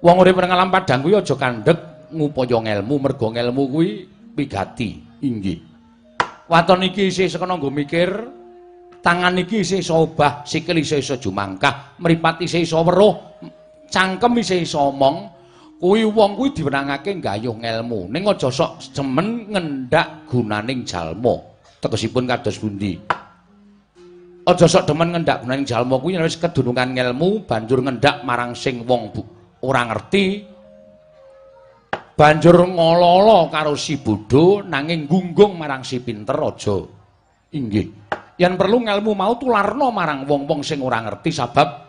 Wong urip nang alam padhang kuwi aja kandhek ngupaya ngelmu, merga ngelmu kuwi wigati. Inggih. Waton iki isih sekena nggo mikir, tangan iki isih iso obah, sikil isih iso jumangkah, mripat isih iso weruh, cangkem isih iso omong, kuwi wong kuwi diwenangake nggayuh ngelmu. Ning aja sok jemen ngendak gunaning jalma. Tegesipun kados pundi? Aja sok demen ngendak gunaning jalma kuwi yen wis kedunungan ngelmu banjur ngendak marang sing wong ora ngerti, banjur ngolo-olo karo si bodho nanging gunggung marang si pinter aja. Inggih. Yen perlu ngelmu mau tularno marang wong-wong sing ora ngerti, sabab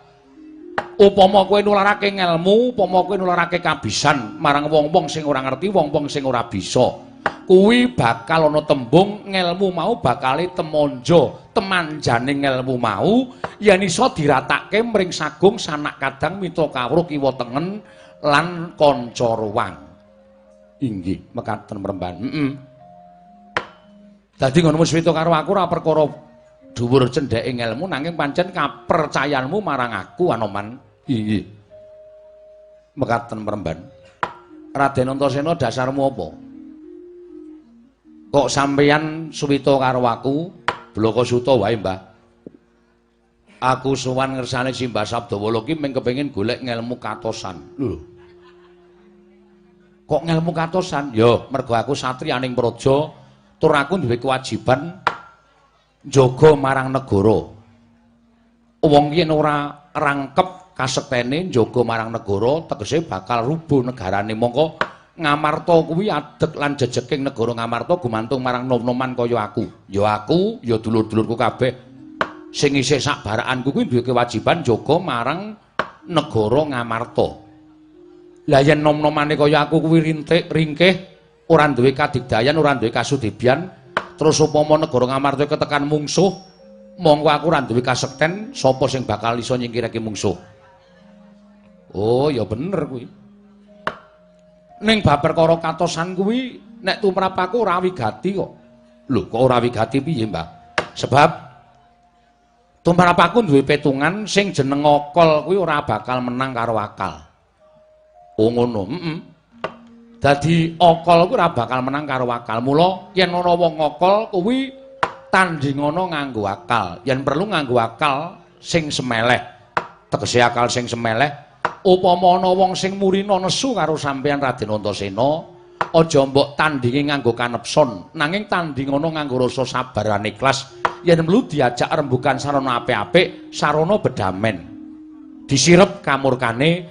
upama kowe nularake ngelmu, upama kowe nularake kabisan marang wong-wong sing ora ngerti, wong-wong sing ora bisa, kuwi bakal ana tembung ngelmu mau bakale temonjo, temanjane ngelmu mau yen iso diratake mring sagung sanak kadang mitra kawruh kiwa tengen lan kanca ruwang. Inggih, mekaten Mremban. Heeh. Dadi ngono wis karo aku ora perkara dhuwur cendheke ngelmu nanging pancen kapercayanmu marang aku Anoman. Inggih. Mekaten Mremban. Raden Antasena dasarmu apa? Kok sampeyan suwita karo aku? Blaka suta wae, Mbah. Aku sowan ngersane Simbah Sabdawala ki mung kepengin golek ngelmu katosan. Lho. Kok ngelmu katosan? Ya, mergo aku satriyaning praja, tur aku duwe kewajiban njaga marang negara. Wong yen ora rangkep kasektene njaga marang negara, tegese bakal rubuh negarane. Mongko Ngamarta kuwi adeg lan jejeking negara Ngamarta gumantung marang nom-noman kaya aku. Ya aku, ya dulur-dulurku kabeh sing isih sak barakanku kuwi duwe kewajiban njaga marang negara Ngamarta. Lah yen nom-nomane kaya aku kuwi rintik, ringkih, ora duwe kadigdayan, ora duwe kasudibyan, terus upama negara Ngamarta ketekan mungsuh, mongko aku ora duwe kasekten sapa sing bakal iso nyingkirake mungsuh. Oh, ya bener kuwi. Ning bab perkara katosan kuwi nek tumrap aku ora wigati kok. Lho, kok ora wigati piye, Mbah? Sebab tumrap aku duwe petungan sing jeneng akal kuwi ora bakal menang karo akal. Oh ngono, heeh. Dadi akal kuwi ora bakal menang karo akal. Mula yen ana wong akal kuwi tandingana nganggo akal. Yen perlu nganggo akal sing semeleh. Tegese akal sing semeleh, upama ana wong sing murina nesu karo sampeyan Raden Antasena, aja mbok tandingi nganggo kanepson, nanging tandingana nganggo rasa sabar lan ikhlas. Yen perlu diajak rembugan sarana apik-apik, sarana bedamen. Disirep kamurkane